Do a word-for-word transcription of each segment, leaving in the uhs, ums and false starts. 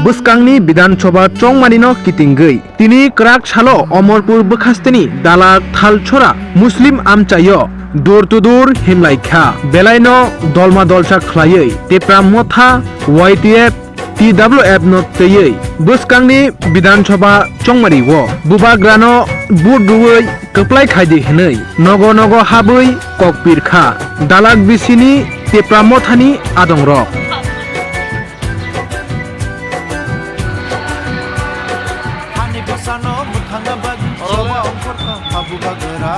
Bwskangni Bidhan Sabha chongmanino kitingwi tini kwrak salo Omorpur bwkhasteni Dalak Thalchora Muslim amchaio door to door himlai kha. Belaino dolma dolsa khlaiwi Tipra Motha, Y T F, T W F no twiwi bwskangni Bidhan Sabha chongmari o Bubagrano vote rwwi kwplai khaidi hwnwi nogo nogo habwi kok pir kha Dalak bisini Tipra Mothani adongrok. Hani bwsano mwthangna bagwi choba ongkhorkha ha Bubagra.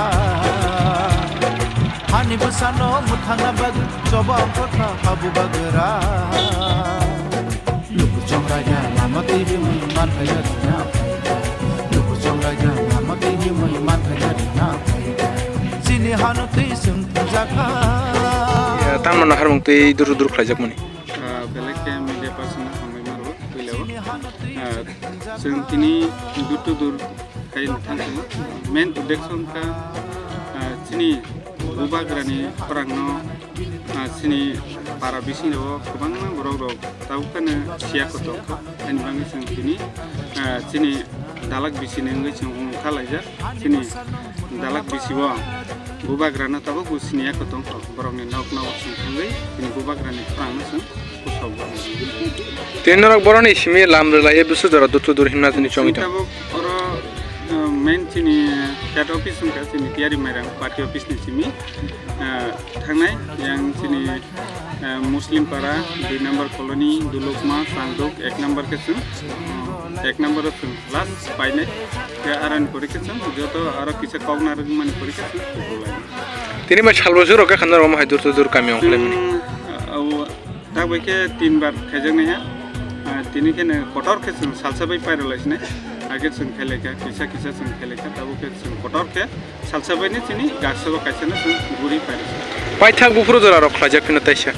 Hani bwsano mwthangna bagwi choba ongkhorkha ha Bubagra. Luku chongraida lama twi himwi manthai rina phaikha. Luku chongraida lama twi himwi manthai rina phaikha. Chini hano twi chwng thangjakha. Ya, tamo no harmung twi dur dur khlaijakmani. Ah, belai khe media person no hambai maro puila o. Ah, chwng tini dur to dur khai thang thang. Main uddekso wngkha, ah, chini Bubagrani khorangno, ah, chini para bisingo kwbangma borok rok tabuk phano siya kotor kha. Ani bagwi chwng tini, ah, chini dalak bisini wngwi chwng wngkha laijak. Chini dalak bisi o Bubagrano tabuk bo siniya kotor kha. Borokni nok nok chwng thangwi chini Bubagrani khorangno chwng Tei norok boroni simi lam rwlaiwi bwswk jora dur to dur himna tini chongwi tong. Tabuk oro, uh, main chini head office wngkha chini Tiyari Mairang party office ni simi, uh, thangnai yang chini, uh, Muslim Para, dui number colony, Dulukma, Sangduk, ek number khe chwng, uh, ek number o chwng last painai. Khe aroni pore khe chwng joto aro kisa kok narwkmani pore khe chwng kukulai. Tini bai salbo juro khe khana rwma hai dur to dur kami ongkhlaimani. Chwng, uh, Tabuk khe tin bar khaijaknai ha. Ah, tini khe no kotor khe chwng salsa bai pairok lai sinai. Hakhe chwng khailai kha, kisa kisa chwng khailai kha, tabuk khe chwng kotor khe salsa bai ni chini gaksa bo kaisa no chwng guri pairok. Paithak buphuru jora rok khlaijak phino taisa.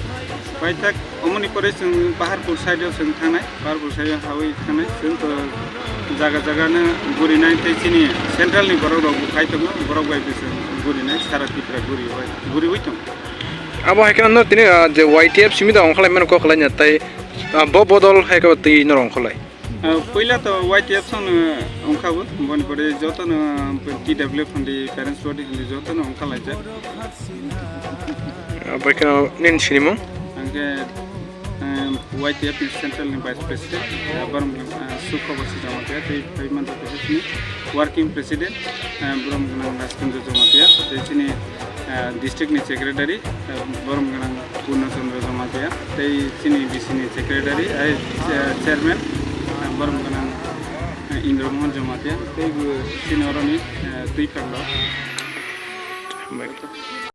Paithak omoni pore chwng Paharpur side o chwng thangnai, Paharpur side o hawi thangnai, chwng to jaga jaga no gurinai tei chini central ni borok rok bo khai tongo, borok bai bo chwng gurinai, sara Tripura guri bai, guriwi tongo. Abo hai kheno no tini, ah, je Y T F simi da ongkholai mano kok khlai nya tai, ah, bo bodol hai khe twi norok ongkholai. Ah, puila to Y T F song no ongkha bo, boni pore joto no T W F handi, parents body handi joto no ongkha lai jak. Abo hai kheno nini sinimung? Angke, em, Y T F ni central ni vice president, eh, borok, eh, Sukhobo Sijamatia, tei phai manjak khe chini working president, eh, borok gwnang Rajkundra Jamatia, tei chini ah, district ni secretary, ah, borom gwnang Purna Chandra Jamatia, tei chini B C ni secretary, ai, ah, chairman, ah, borom gwnang, ah, Indra Mohan Jamatia, tei bo chini oroni, ah, twi phang rok.